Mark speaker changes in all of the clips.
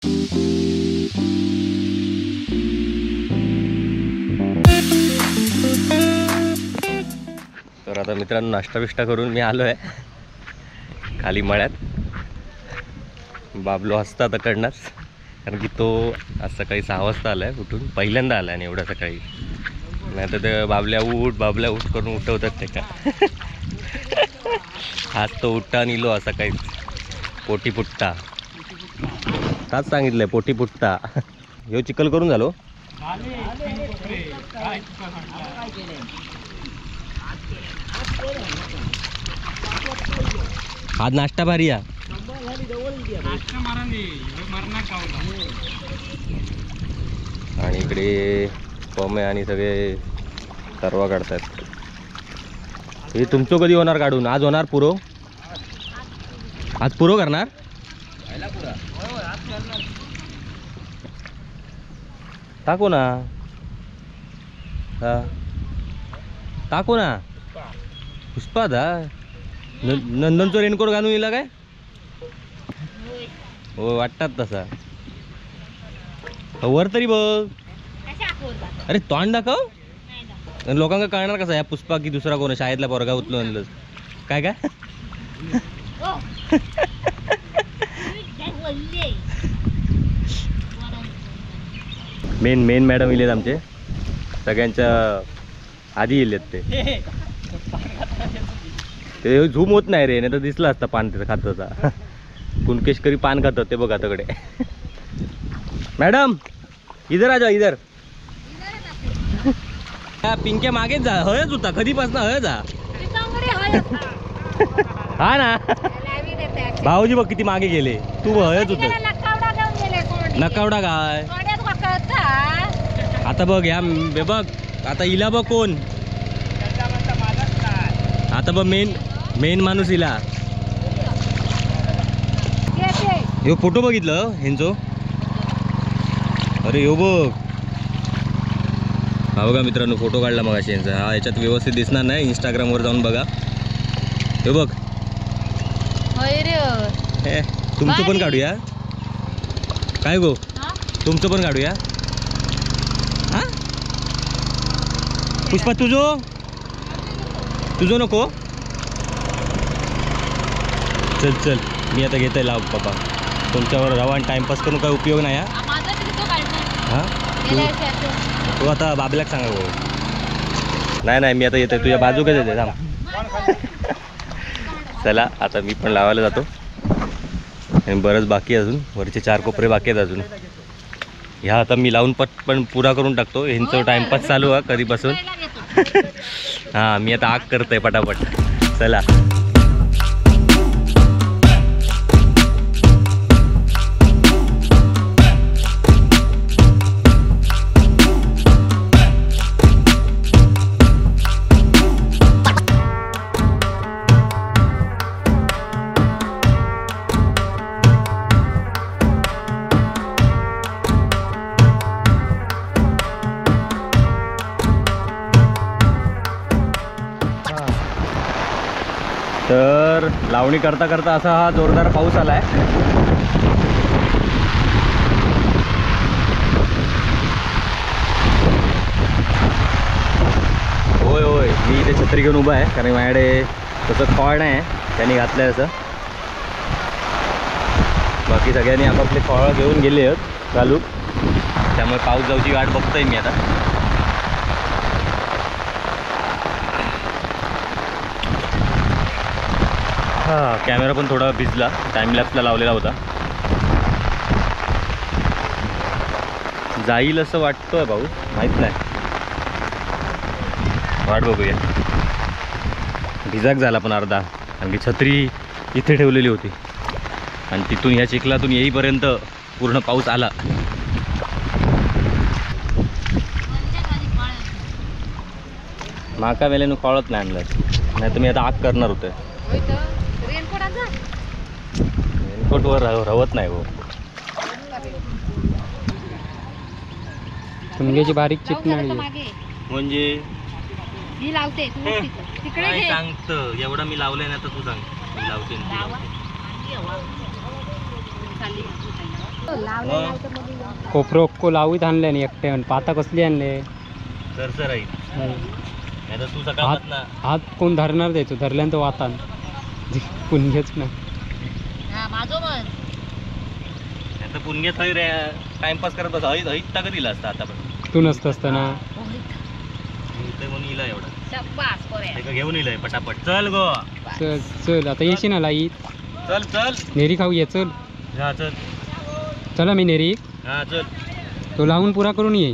Speaker 1: तर आता मित्रांनो नाश्ता बिष्टा करून मी आलो आहे खाली मळ्यात. बाबलो हसता तकडनंच, कारण की तो आज सकाळी 6 वाजता आला आहे उठून, पहिल्यांदा आला आहे आणि एवढ्या सकाळी. नाही तर ते बाबल्या उठ बाबल्या उठ करून उठवतात ते का. आज तो उठता आणि इलो सकाळीच पोटी फुटता. काच सांगितलंय पोटी फुटता. ह्यो चिखल करून झालो. आज नाश्ता भारी या. आणि इकडे पमे आणि सगळे तरवा काढतात. हे तुमचं कधी होणार काढून? आज होणार पुरो? आज पुरो करणार? टाकू ना, हा टाकू ना. पुष्पा दा नंदनचो रेनकोट घालून येला काय? हो वाटतात तसा. वर तरी बघ. अरे तोंड दाखव, लोकांना कळणार कसं ह्या पुष्पा की दुसरा कोण शाळेतला पोरगा उचलून आणलं काय काय. मेन मेन मॅडम इलेत आमचे, सगळ्यांच्या आधी इलेत ते. ते झूम होत नाही रे, नाही तर दिसला असता पान तिथं खात होता. कुणकेशकरी पान खातात ते बघा तकडे. मॅडम इधर आ जाओ इधर. पिंक्या मागेच जा, हयच होता कधीपासून हय जा. हा ना भाऊजी बघ किती मागे गेले, तू हयच होत. नकावडा काय आता बघ ह्या बघ आता इला बघ कोण आता बघ मेन मेन माणूस इला. ह्यो फोटो बघितलं ह्यांचो? अरे ह्यो बघ, हा बघा मित्रांनो फोटो काढला मग अशी यांचा. हा याच्यात व्यवस्थित दिसणार नाही, इंस्टाग्रामवर जाऊन बघा. हे बघ तुमचं पण काढूया काय गो? तुमचं पण काढूया. हा पुष्पा तुझो तुझो नको. चल चल मी आता घेतोय लाव बाबा. तुमच्यावर रवा टाइमपास करून काय उपयोग नाही. हा तू आता बाबल्याक सांगा गो. नाही नाही मी आता येतोय तुझ्या बाजूकच येते थांब. चला आता मी पण लावायला जातो आणि बरंच बाकी अजून, वरचे 4 कोपरे बाकी आहेत अजून. ह्या आता मी लावून पट पण पुरा करून टाकतो. ह्यांचं टाइमपास चालू आहे कधीपासून. हां मी आता आग करतोय पटापट. चला तर लावणी करता करता असा हा जोरदार पाऊस आलाय. होय होय मी इथे छत्री घेऊन उभा आहे, कारण माझ्याकडे तसं फळ नाही आहे, त्यांनी घातलं आहे असं. बाकी सगळ्यांनी आपापले फळं घेऊन गेले आहेत चालू, त्यामुळे पाऊस जाऊची वाट बघतोय मी आता. हा कॅमेरा पण थोडा भिजला, टाइम लॅप्सला लावलेला होता. जाईल असं वाटतोय भाऊ, माहीत नाही, वाट बघूया. भिजाक झाला पण अर्धा, कारण की छत्री इथे ठेवलेली होती आणि तिथून ह्या चिखलातून येईपर्यंत पूर्ण पाऊस आला. माका वेळेनं कळत नाही आणलं, नाही तर मी आता आग करणार होते. रेनकोटवर रवत नाही हो.
Speaker 2: तुमची बारीक चिकनाळी
Speaker 1: म्हणजे
Speaker 3: मी लावते तू तिकडे घे.
Speaker 1: सांगतो एवढा मी लावलंय ना तर तू सांग मी लावते.
Speaker 2: कोपरो लावूच आणले आणि एकट्यान पाता कसली आणले
Speaker 1: सर आई तू सकाळ
Speaker 2: हात कोण धरणार द्यायचो धरल्यान तो वातान पुणगेच ना
Speaker 1: आता पुणगे थंय रे टाइमपास करत बस हय हयत ताका दिला असता आता पण
Speaker 2: तू नसतं असताना
Speaker 1: म्हणून इला एवढा तेका घेऊन इलय पटापट. चल गो
Speaker 2: चल चल आता येशील ना लाई.
Speaker 1: चल चल
Speaker 2: नेरी खाऊ ये चल.
Speaker 1: हा चल
Speaker 2: चला मी नेरी.
Speaker 1: हा चल
Speaker 2: तो लावून पुरा करून ये.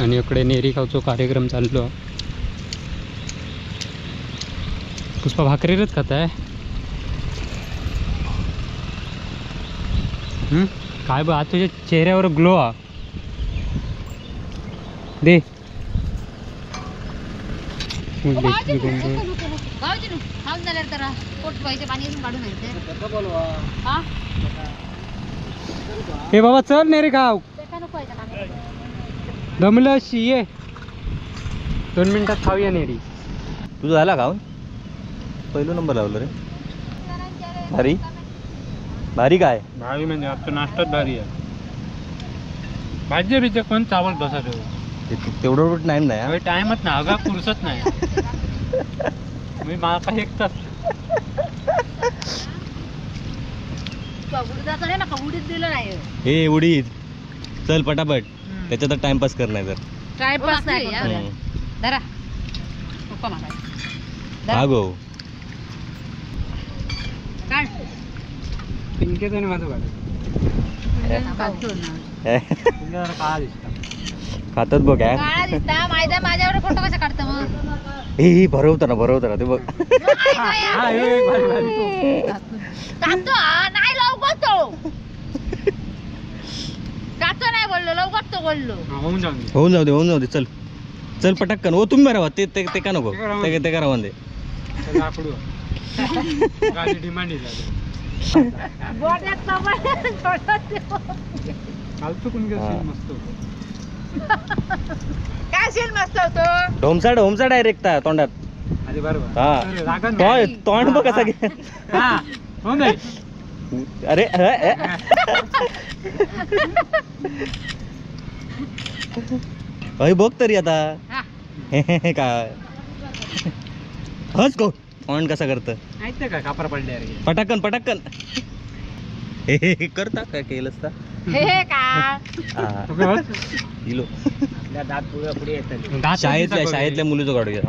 Speaker 2: आणि इकडे नेरी खाऊचो कार्यक्रम चाललो. पुष्पा भाकरीरच खात आहे. काय बघ आज तुझ्या चेहऱ्यावर ग्लो आ दे. हे बाबा चल नेरी खाऊ दमलं अशी ये 2 मिनिटात खाऊया नेरी.
Speaker 1: तुझं झाला खाऊन? पहिलं नंबर लावलं रे. भारी भारी काय
Speaker 2: भारी म्हणजे आजचा नाश्ताच भारी आहे. भाजी बिजी कोण चावल बसा
Speaker 1: तेवढं टाइम नाही.
Speaker 2: टाइमच ना अगा पुरसत नाही. मी माका एक तास
Speaker 1: हे उडीद चल पटापट त्याच्यात टाइमपास कर नाही तर
Speaker 3: टाइमपास नाही. धरा
Speaker 1: हा गो
Speaker 3: काढ
Speaker 2: पिंकेच आणि माझं काळा दिसता
Speaker 1: खातात बघ काय
Speaker 3: काळा दिसता मायदा माझ्यावर फोटो कसा काढता मग.
Speaker 1: हे भरवताना भरवताना ते बघ
Speaker 3: नाही लवकर तो काचो नाही बोललो लवकर तो बोललो.
Speaker 2: होऊन जाऊ दे
Speaker 1: होऊन जाऊ दे होऊन जाऊ दे. चल चल पटकन. ओ तुम्ही बरं ते ते का नको ते ते का राहून दे.
Speaker 3: काय सीन मस्त होतो.
Speaker 1: ढोमसा ढोमसा डायरेक्ट तोंडात. हा तोंड बघ कसा. अरे अरे बघ तरी आता काय हस गो तोंड कसा करत
Speaker 2: का कापर पडले
Speaker 1: पटाकन पटाकन हे करता काय केलंस का
Speaker 3: हे का
Speaker 1: किलो शाळेतल्या शाळेतल्या मुलीचं काढूया.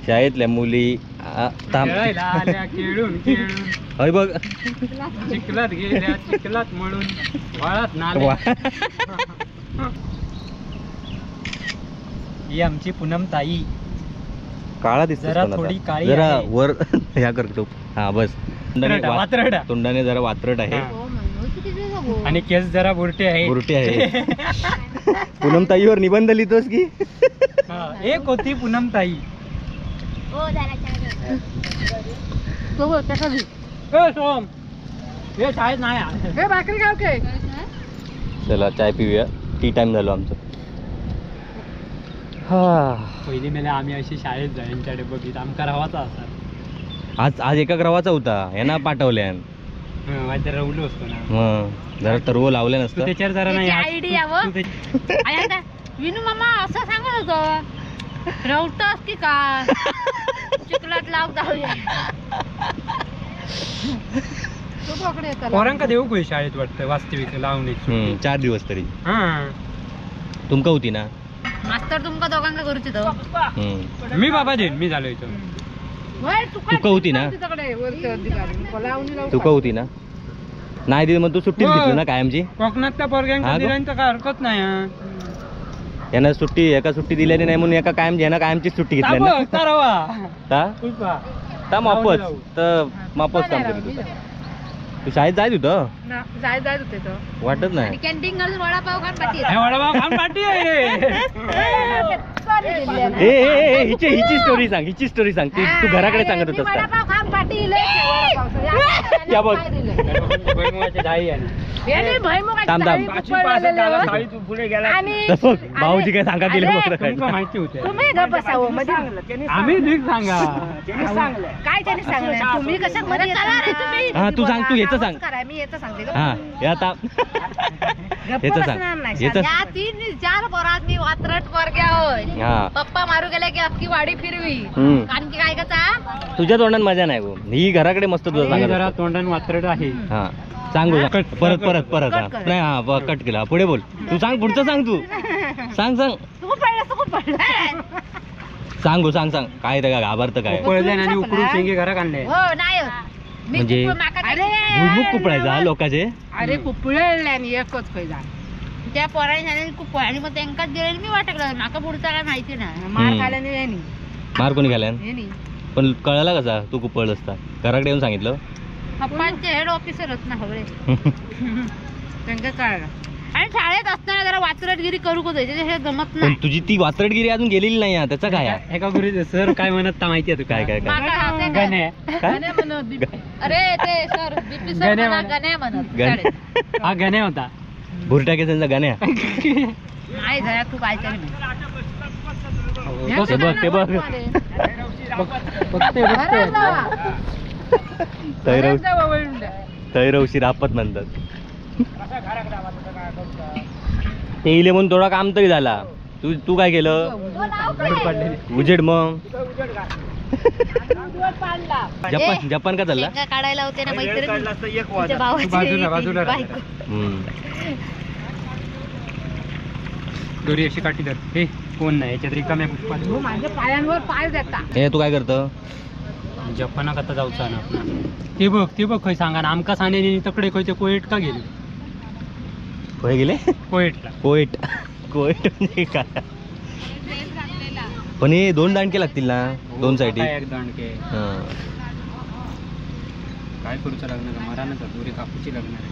Speaker 1: शाळेतल्या मुली अरे बघ
Speaker 2: चिखलात गेल्या चिखलात म्हणून वाळात नाल्या. ही आमची पूनम ताई.
Speaker 1: काळा दिसतो
Speaker 2: जरा थोडी काळी
Speaker 1: जरा वर ह्या करतो. हा बस तोंडाने जरा वात्रट आहे
Speaker 2: आणि केस जरा बुरटे आहे
Speaker 1: बुरटे आहे. पूनम ताईवर निबंध लिहितोस की?
Speaker 2: एक होती पूनम ताई.
Speaker 1: चला चाय पिऊया. टी टाइम झालो आमचं. हा
Speaker 2: पहिली मेले आम्ही अशी शाळेत जाईन बघित आमका रवाचा असा.
Speaker 1: आज आज एका रवाचा होता यांना पाठवल्यान
Speaker 2: रवलो असतो ना
Speaker 1: जरा तरव लावले नसतं
Speaker 2: त्याच्यावर जरा नाही
Speaker 3: आयडिया विनू मामा असं सांगत होतो रवतोस की काय चिखलात लाव जाऊया.
Speaker 2: पोरांका देऊ कोई शाळेत वाटतं वास्तविक लावणी
Speaker 1: 4 दिवस तरी. तुमका होती ना
Speaker 3: मास्तर तुमका दोघांका करूची तो.
Speaker 2: मी बाबा देईन मी झालो इथं.
Speaker 1: तुका होती ना तुका होती ना नाही दिली मग तू सुट्टीच घेतली ना कायमची.
Speaker 2: कोकणातल्या पोरग्यांका दिल्यानं काय हरकत नाही.
Speaker 1: यांना सुट्टी एका सुट्टी दिल्याने नाही म्हणून एका कायम यांना कायमची सुट्टी घेतली ना. मापच तर मापच काम करीत होता. तू शाळेत जायत होतं?
Speaker 4: जायत जायत होते तो
Speaker 1: वाटत नाही.
Speaker 3: कॅन्टीन घालून वडापाव खाऊन पाठी.
Speaker 2: वडापाव खाऊन पाठी.
Speaker 1: ए हिची हिची स्टोरी सांग, हिची स्टोरी सांग. ती तू घराकडे सांगत होतास.
Speaker 4: वडापाव खाऊन पाठी.
Speaker 1: या बघ भाऊजी काय सांगा गेले
Speaker 2: माहिती होते.
Speaker 4: तुम्ही गप्प बसावं मध्ये.
Speaker 2: आम्ही नीट सांगा
Speaker 4: काय त्यांनी सांगलं तुम्ही कशात मध्ये?
Speaker 1: हा तू सांग, तू याचं सांग.
Speaker 4: मी याचं सांगते.
Speaker 1: हा या याचं सांग.
Speaker 3: या 3-4 पोरात मी वात्रट वर्ग्या होय. पप्पा मारू गेले की अख्खी वाडी फिरवी. कारण की काय कसा
Speaker 1: तुझ्या तोंडात मजा नाही गो. ही घराकडे मस्त तुझं सांग.
Speaker 2: जरा तोंडात वात्रट आहे.
Speaker 1: हा सांगू परत परत परत. नाही हा कट केला. पुढे बोल तू. सांग पुढचं सांग तू. सांग सांग सांगू सांग सांग. काय ते घाबरतं काय?
Speaker 2: आणि उकडून शेंगे घरात आणले.
Speaker 3: हो नाही
Speaker 1: म्हणजे भुईमुग कुपळायचा लोकांचे.
Speaker 4: अरे कुपळले एकच खंय जा
Speaker 3: त्या पोरांनी झाले कुपळ आणि मग त्यांकाच गेले मी वाटकलं. माका पुढचा काय माहिती नाही.
Speaker 4: मार खाल्याने.
Speaker 1: मार कोणी खाल्यान? पण कळाला कसा तू कुपळलं असता? घराकडे येऊन सांगितलं?
Speaker 3: पप्पांचे हेड ऑफिसरच ना सगळे.
Speaker 4: त्यांना कळलं.
Speaker 3: आणि शाळेत असताना जरा वात्रटगिरी करू कसं हे जमत नाही.
Speaker 1: तुझी ती वात्रटगिरी अजून गेलेली नाही. त्याचा काय
Speaker 2: एका गुरुजी सर काय म्हणत माहिती आहे तू?
Speaker 1: काय काय काय
Speaker 3: अरे ते सर बीपी सर गण्या म्हणत.
Speaker 2: हा गण्या होता.
Speaker 1: भुरटा केसांचा गण्या.
Speaker 3: नाही घरात तू काय तरी
Speaker 1: ते बघ ते बघ तैरवशी रापत म्हणतात ते. इले म्हणून थोडा काम तरी झाला. तू तू काय केलं? उजेड. मग जपान जपान का चालला
Speaker 3: काढायला होते ना मैत्रीण.
Speaker 2: दोरी अशी काठी धर. हे कोण नाही याच्यात रिकाम्या पुष्पा.
Speaker 4: माझ्या पायांवर पाय देता.
Speaker 1: हे तू काय करतं?
Speaker 2: जपानाक आता जाऊचा ना. ते बघ ते बघ खंय सांगा ना आमका सांगणे तकडे खंय ते कोएट का गेले?
Speaker 1: खंय गेले?
Speaker 2: कोएटला.
Speaker 1: कोएट कोएट म्हणजे काय? पण हे 2 दांडके लागतील ना दोन साईडी.
Speaker 2: एक दांडके काय करूचा लागणार मराना तर दोरी कापूची लागणार आहे.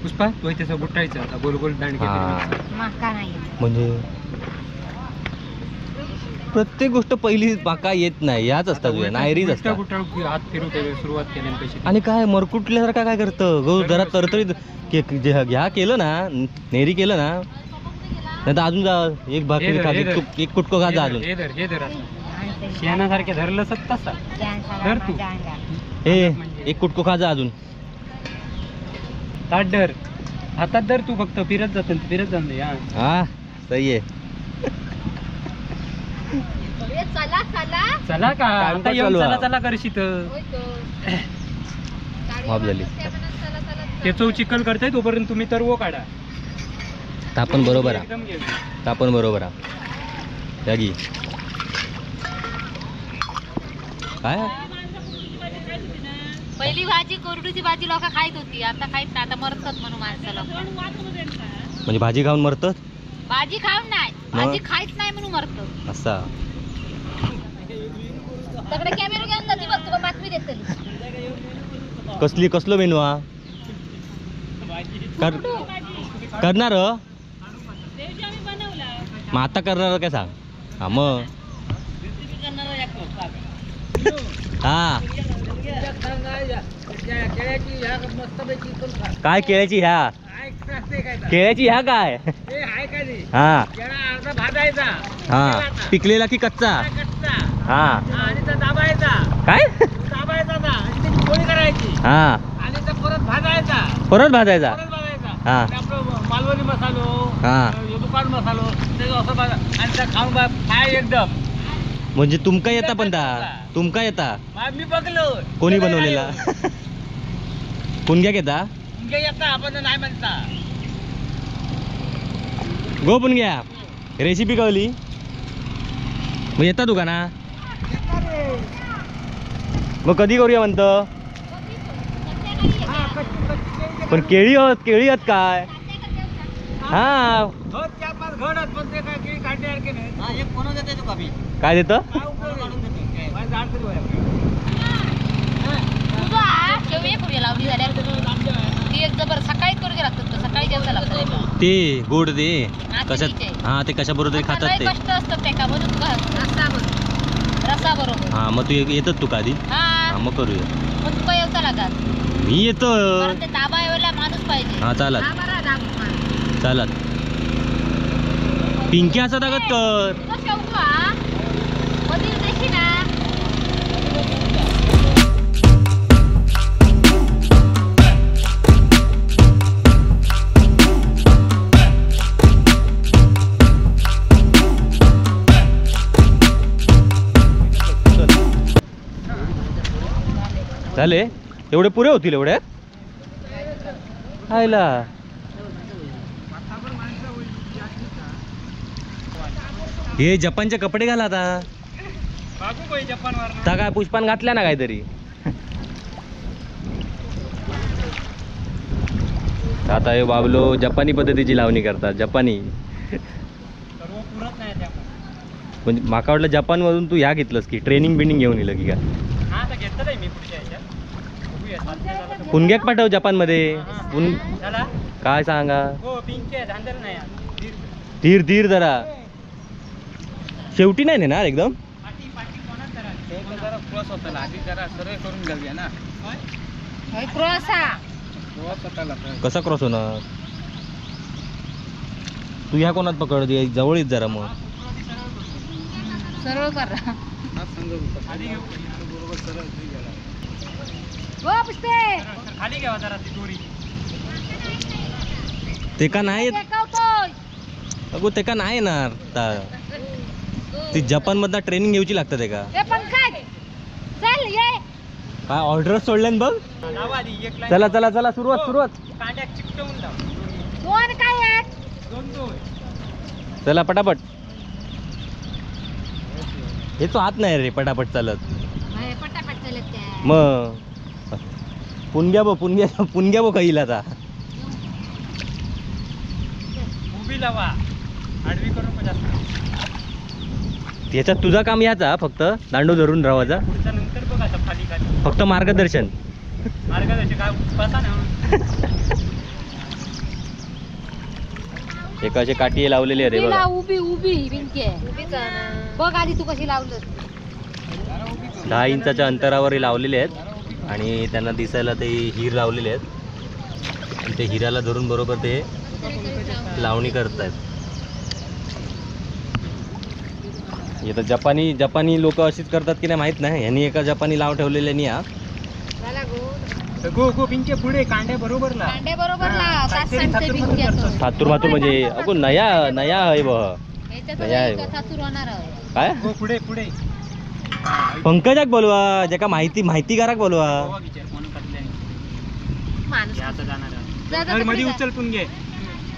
Speaker 2: पुष्पा तो इथे गुटायचं आता गोल गोल दांडके.
Speaker 1: म्हणजे प्रत्येक गोष्ट पहिली बाका येत नाही याच असतात तुझ्या नायरीच असतात.
Speaker 2: हात फिरू सुरुवात केली पैसे.
Speaker 1: आणि काय मरकुटल्यासारखा काय करतं गो जरा तरतरीत घ्या केलं ना नेरी केलं ना नाही तर अजून जा एक भाकरी खा एक कुटको खा जा अजून.
Speaker 2: शेणासारखे धरलं तसा धर तू.
Speaker 1: ए एक कुटको खा जा अजून.
Speaker 2: ताट धर हातात धर तू फक्त फिरत जात फिरत जात.
Speaker 1: हा सही आहे.
Speaker 3: चला चला
Speaker 2: चला का आता येऊन चला चला करशीत.
Speaker 1: माफ झाली.
Speaker 2: त्याचं चिकन करताय तोपर्यंत तुम्ही तरवो काढा.
Speaker 1: तापण बरोबर आहे. तापण बरोबर आहे. त्यागी काय
Speaker 3: पहिली भाजी कोरडूची भाजी लोक खायत होती आता खायत नाही. आता मरतात म्हणून माणसं लोक.
Speaker 1: म्हणजे भाजी खाऊन मरतात?
Speaker 3: भाजी खाऊन नाही, भाजी खायच नाही म्हणून मरतात.
Speaker 1: असा
Speaker 3: तकडे कॅमेरा घेऊन जाती बघ तुका बातमी देतली.
Speaker 1: कसली कसलो मेनू हा करणार? मग आता करणार काय सांग. हा मग हा काय केळ्याची ह्या केळ्याची ह्या काय? हा हा पिकलेला की कच्चा? हा काय? हा परत भाजायचा. हा
Speaker 5: मालवणी मसालो
Speaker 1: हा
Speaker 5: दुकान मसालो असं खाय एकदम.
Speaker 1: म्हणजे तुमका येता पण ता तुमका येता?
Speaker 5: मी बघलो
Speaker 1: कोणी बनवलेला. पुणग्या घेता?
Speaker 5: येता आपण नाही म्हणता.
Speaker 1: गो पुणग्या रेसिपी कळली. मग येता तुका ना? मग कधी करूया म्हणतं? पण केळी होत केळी होत काय? हा काय देतं?
Speaker 3: शेवया करूया लावणी झाल्यावर. ती एक जबर सकाळी करूया लागतात, सकाळी जेवता लागतात
Speaker 1: ते गोड ते कशात. हा ते कशा बरोबर खातात ते
Speaker 3: कष्ट असतात ते का म्हणून रसा बरोबर.
Speaker 1: हा मग तू येतात तू का आधी? हा मग करूया.
Speaker 3: मग तुका येवता लागत.
Speaker 1: मी येतो.
Speaker 3: ते ताबा येवला माणूस पाहिजे.
Speaker 1: हा चालत चालत. पिंकी असा ताकद कर. झाले एवढे पुरे होतील एवढे खायला. हे जपानचे कपडे घाला आता. काय पुष्पान घातल्या ना काहीतरी. आता हे बाबलो जपानी पद्धतीची लावणी करतात. जपानी म्हणजे माका वाटलं जपान मधून तू ह्या घेतलंस की ट्रेनिंग बिनिंग घेऊन येलं की का? पुणग्याक पाठव जपान मध्ये. काय सांगा धीर धीर जरा. शेवटी नाही ना एकदम. कसा क्रॉस होणार तू? ह्या कोणात पकड जवळच जरा. मग
Speaker 3: सरळ करा.
Speaker 1: ते का नाही अगो ते का नाही येणार. ती जपान मधला ट्रेनिंग घेऊची लागतं ते का? काय ऑर्डर सोडल्यान बघ. चला चला चला सुरुवात सुरुवात. चला पटापट. हे तो हात नाही रे पटापट चालत. मग पुणग्या बो पुणग्या पुणग्या बो खाईल आता. त्याच्यात तुझा काम याचा फक्त दांडू धरून राहायचा. फक्त मार्गदर्शन. एक असे काठी लावलेली आहे रे बघा.
Speaker 3: उभी उभी पिंकी बघ आधी तू कशी लावलं.
Speaker 1: 10 इंचाच्या अंतरावर लावलेले आहेत आणि त्यांना दिसायला ते हिर लावलेले आहेत आणि ते हिराला धरून बरोबर ते लावणी करतायत. तर जपानी जपानी लोक अशीच करतात की नाही माहित नाही. यांनी एका जपानी लाव ठेवलेले नाही. हा
Speaker 2: गो गो पिंके पुढे कांड्या बरोबर ला.
Speaker 3: कांड्या बरोबर ला.
Speaker 1: थातूर मातूर म्हणजे अगो नया नया आहे बघ. नया आहे काय?
Speaker 2: गो पुढे पुढे.
Speaker 1: पंकजाक बोलवा ज्याका माहिती माहितीकाराक बोलवा.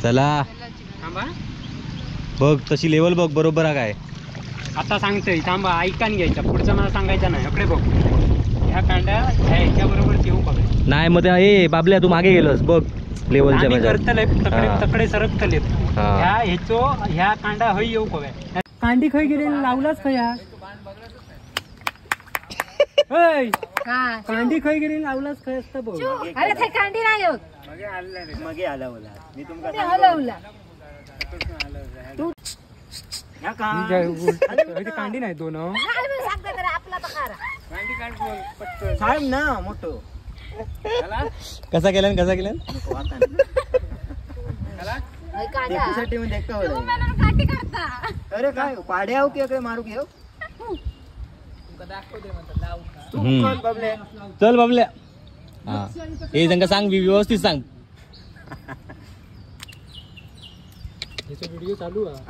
Speaker 1: चला बघ तशी लेवल बघ बरोबर आहे काय.
Speaker 2: आता सांगतोय थांबा ऐकान घ्यायचा पुढचा मला सांगायचा नाही. अकडे बघ ह्या कांड्या ह्या बरोबर येऊ बघ
Speaker 1: नाही मग ए बाबल्या तू मागे गेलोस बघ लेवलच्या
Speaker 2: करतले तकडे तकडे सरकतले ह्या ह्याचो ह्या कांडा हय येऊ कवे कांडी खय गेले लावलाच खय कांडी खय गेली लावलाच खय असतं बघ.
Speaker 4: अरे ते कांडी नाही होत
Speaker 5: मगे हलवला मी तुमका
Speaker 4: हलवला
Speaker 2: कांडी नाही दोन
Speaker 5: साहेब ना मोठो
Speaker 1: कसा केला कसा केला
Speaker 5: अरे काय पाड्या की मारू की
Speaker 1: चल बाबल्या. हा हे त्यांना सांग व्यवस्थित सांग.
Speaker 2: व्हिडिओ चालू
Speaker 5: आहे.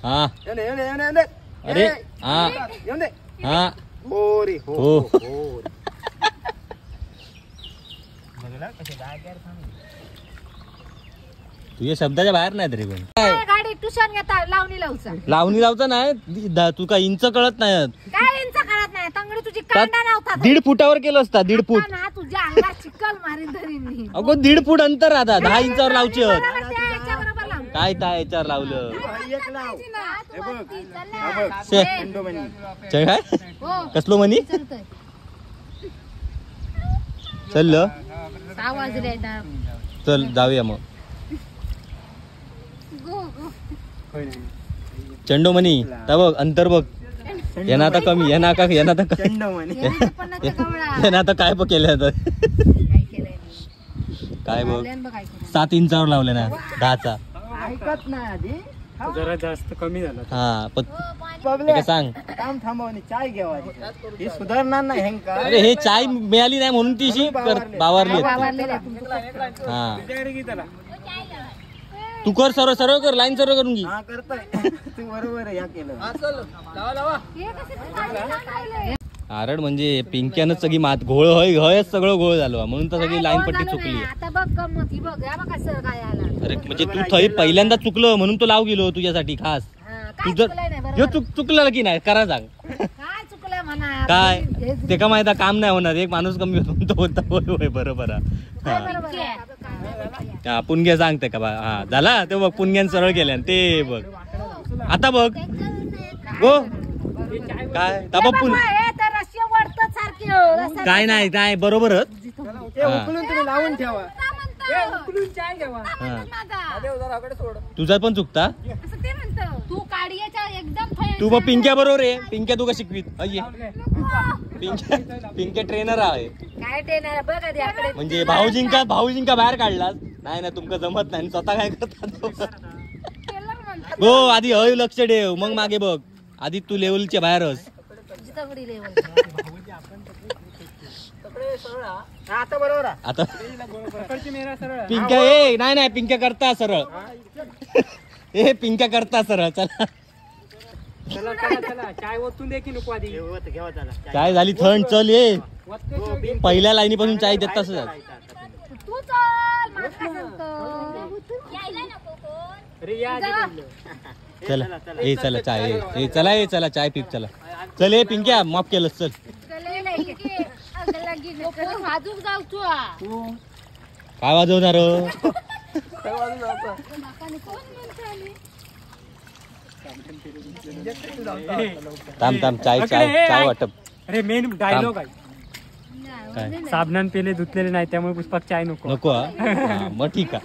Speaker 1: हा अरे हा हा
Speaker 5: हो रे हो
Speaker 1: हो. तुझ्या शब्दाच्या बाहेर नाही तरी पण
Speaker 3: गाडी ट्युशन घेता लावणी लावचा
Speaker 1: लावणी लावचा नाही तुका इंच कळत नाही
Speaker 3: काय इंच कळत नाही तंगडी तुझी कांडा नव्हता
Speaker 1: 1.5 फुटावर केलं असता 1.5 फूट
Speaker 3: ना तुझ्या अंगात चिकल मारीन धरीन
Speaker 1: अगो 1.5 फूट अंतर आता 10 इंचावर लावची काय त्या याच्यावर लावलं काय कसलो मनी चल
Speaker 3: 6 वाजले.
Speaker 1: चल जाऊया मग. चंडोमणी ता बघ अंतर बघ. यांना आता कमी यांना का यांना आता यांना आता काय बघ केलं आता काय बघ 7 इंचावर लावले ना 10चा.
Speaker 5: ऐकत नाही आधी
Speaker 2: जरा जास्त कमी झाला.
Speaker 1: हा पण सांग
Speaker 5: काम थांबवणे चाय घ्यावा ही सुधारणार नाही हेंका.
Speaker 1: अरे हे चाय मिळाली नाही म्हणून ती बावारली. हा तू कर सर्व सर्व कर लाईन सर्व करून घे.
Speaker 5: हा करतोय तू बरोबर आहे. केलं
Speaker 1: आरड म्हणजे पिंक्यानं सगळी मात घोळ हय हयच सगळं घोळ झालो म्हणून तर सगळी लाईन पट्टी चुकली.
Speaker 3: आता बघ गंमत ही बघ बघ कसं काय आला.
Speaker 1: अरे म्हणजे तू थंय पहिल्यांदा चुकलं म्हणून तो लाव गेलो तुझ्यासाठी खास.
Speaker 3: काय चुकलं नाही
Speaker 1: बरोबर. चुकलं की नाही करा सांग
Speaker 3: काय चुकलं म्हणा
Speaker 1: काय ते का माहिती काम नाही होणार एक माणूस कमी होतो होता. होय बरोबर. हा पुणग्या सांगते का बा. हा झाला ते बघ पुणग्यान सरळ केल्या ते बघ आता बघ गो काय काय नाही नाही बरोबरच.
Speaker 5: लावून ठेवा
Speaker 1: तुझा पण चुकता
Speaker 3: तू काडियाच्या एकदम
Speaker 1: तू बघ पिंक्या बरोबर आहे. पिंक्या तू का शिकवीत पिंक्या पिंक्या ट्रेनर आहे.
Speaker 3: काय ट्रेनर बघ आधी आकडे
Speaker 1: म्हणजे भाऊजींका भाऊजींका बाहेर काढलास नाही ना तुमका जमत नाही स्वतः काय करतात. हो आधी हय लक्ष ठेव मग मागे बघ. आधी तू लेवलच्या बाहेरच.
Speaker 5: आता बरोबर.
Speaker 1: आता पिंक्या ए नाही नाही पिंक्या करता सरळ. ए पिंक्या करता सरळ. चला
Speaker 2: चला चला चला चाय ओतून दे की नको आधी.
Speaker 1: चाय झाली थंड. चल ये पहिल्या लाईनीपासून चाय देत तसं.
Speaker 3: तू चल मला काय सांगतो.
Speaker 2: अरे या आधी.
Speaker 1: चला ए चला चाय ए चला ए चला चाय पीप चला चल ए पिंक्या माफ केलं चल. काय वाजवणार थांब थांब चाय चाय चाय वाटप.
Speaker 2: अरे मेन डायलॉग आहे साबणान पेले धुतलेले नाही त्यामुळे पुष्पाक चाय नको
Speaker 1: नको. मग ठीक आहे.